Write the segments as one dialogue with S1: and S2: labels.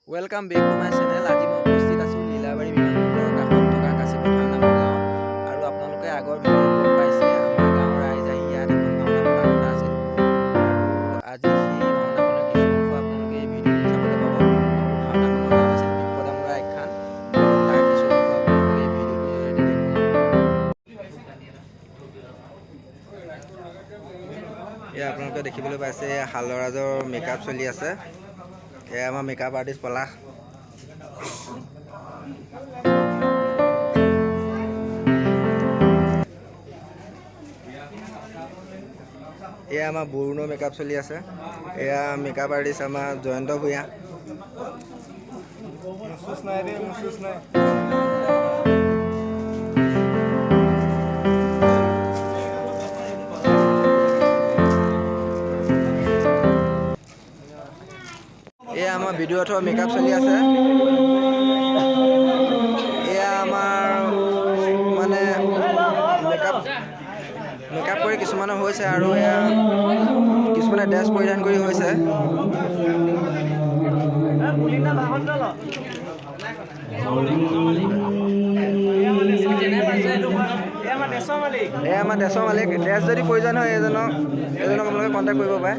S1: Welcome back to my channel. আজি মই উপস্থিত আছোঁ লীলাবাৰী বিমানবন্দৰৰ কাষত থকা কাচিপথাৰ নামৰ গাঁৱত। আৰু আপোনালোকে আগৰ ভিডিঅ'ত গম পাইছে, আমাৰ গাঁৱৰ ৰাইজ আহি ইয়াত এখন ভাওনা পতাৰ কথা আছিল। আৰু আজি সেই ভাওনাখনৰ কিছু অংশ আপোনালোকে এই ভিডিঅ'টোত চাবলৈ পাব। আৰু ভাওনাখনৰ নাম আছিল বিপদামূৰা আখ্যান। তাৰ কিছু অংশ আপোনালোকে এই ভিডিঅ'টোৰ জৰিয়তে দেখুৱাম। এয়া আপোনালোকে দেখিবলৈ পাইছে, এয়া শালৰাজৰ মেকআপ চলি আছে। এয়া আমাৰ মেকআপ আৰ্টিষ্ট পলাশ। এয়া আমাৰ বৰুণৰ মেকআপ চলি আছে। এয়া মেকআপ আৰ্টিষ্ট আমাৰ জয়ন্ত ভূঞা।
S2: নাই দেই, মোৰ নাই।
S1: এয়া আমাৰ বিদুৰথৰ মেকআপ চলি আছে। এয়া আমাৰ মানে মেকআপ কৰি কিছুমানৰ হৈছে আৰু এয়া কিছুমানে ড্ৰেছ পৰিধান কৰি হৈছে। এয়া আমাৰ ড্ৰেছৰ মালিক। ড্ৰেছ যদি প্ৰয়োজন হয়, এজনক আপোনালোকে কণ্টেক্ট কৰিব পাৰে।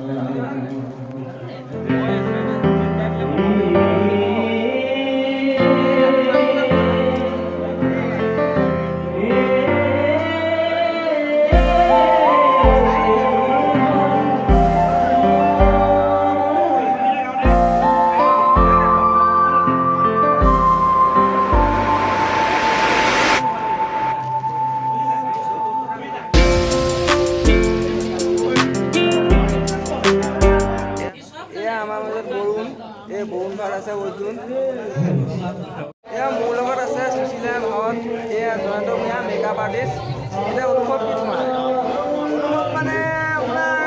S1: এয়া আমাৰ মাজত বৰুণ, এই বৰুণ ভাত আছে অৰ্জুন। এয়া মোৰ লগত আছে সুশীলা ভাৱত, এয়া জয়ন্ত ভূঞা মেকআপ আৰ্টিষ্ট। এতিয়া অনুভৱ কি তোমাৰ?
S2: অনুভৱ মানে আপোনাৰ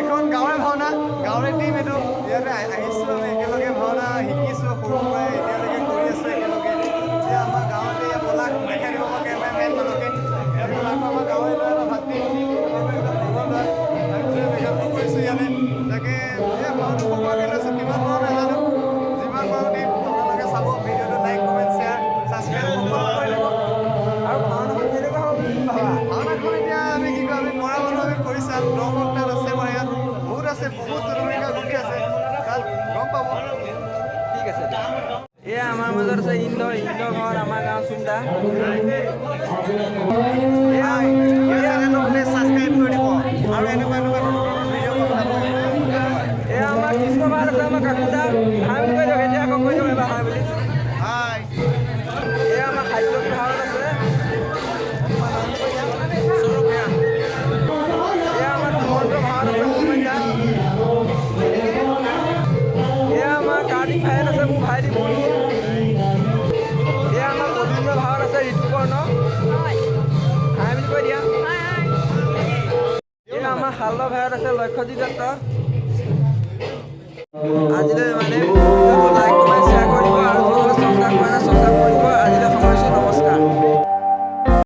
S2: এখন গাঁৱৰে ভাওনা, গাঁৱৰে টীম এইটো। ইয়াতে আহিছোঁ আমি, একেলগে ভাওনা শিকিছোঁ সৰুৰ পৰাই, এতিয়ালৈকে কৰি আছোঁ একেলগে। এতিয়া আমাৰ গাঁৱতে এয়া পলাশ দেখাই দিব মই কেমেৰামেন মানুহকে। এয়া পলাশো আমাৰ গাঁৱৰে ল'ৰা, এটা ভাতৃ, একদম লগৰ ল'ৰা। আমি মেকআপটো কৰিছোঁ ইয়াতে। তাকে এই ভাওনাটো সকলোকে লৈছোঁ, কিমান পাৰোঁ নাজানো, যিমান পাৰোঁ দিম। আপোনালোকে চাব ভিডিঅ'টো, লাইক, কমেণ্ট, শ্বেয়াৰ, ছাবস্ক্ৰাইব সকলো কৰি দিব।
S1: আৰু ভাওনাখন কেনেকুৱা হ'ব বুলি তুমি ভাবা?
S2: ভাওনাখন এতিয়া আমি কি কয়, আমি কৰা মানুহ, আমি কৰি চাম। দৰ্শক তাত আছে, আমাৰ ইয়াত বহুত আছে, বহুত জনসংখ্যা গোট আছে, তাত গম পাব।
S1: ঠিক আছে। এয়া আমাৰ মাজত আছে ইন্দ্ৰ। ইন্দ্ৰ ঘৰত আমাৰ গাঁও চুমদা।
S2: এয়া এই চেনেলটো প্লিজ ছাবস্ক্ৰাইব কৰি দিব আৰু এনেকুৱা এনেকুৱা নতুন নতুন ভিডিঅ' পাবলৈ ধন্যবাদ।
S1: এয়া আমাৰ কৃষ্ণ ভাত আছে, আমাৰ কাকুদা। হাই বুলি কৈ দিয়ক এতিয়া, আকৌ কৈ দিয়ক এবাৰ হাই বুলি।
S2: হাই।
S1: এয়া আমাৰ খাদ্য ভাৰত আছে। এয়া আমাৰ মন্ত্ৰ ভাৰত আছে সুমন্যা। এয়া আমাৰ কাৰ্তিক ভাইত আছে, মোৰ ভাইটি বুলবুল। এয়া আমাৰ গোবিন্দ ভাৰত আছে ঋতুপৰ্ণ। হাই বুলি কৈ দিয়া। এয়া আমাৰ শাল্য ভাইত আছে লক্ষ্যজিৎ দত্ত। আজিলৈ মানে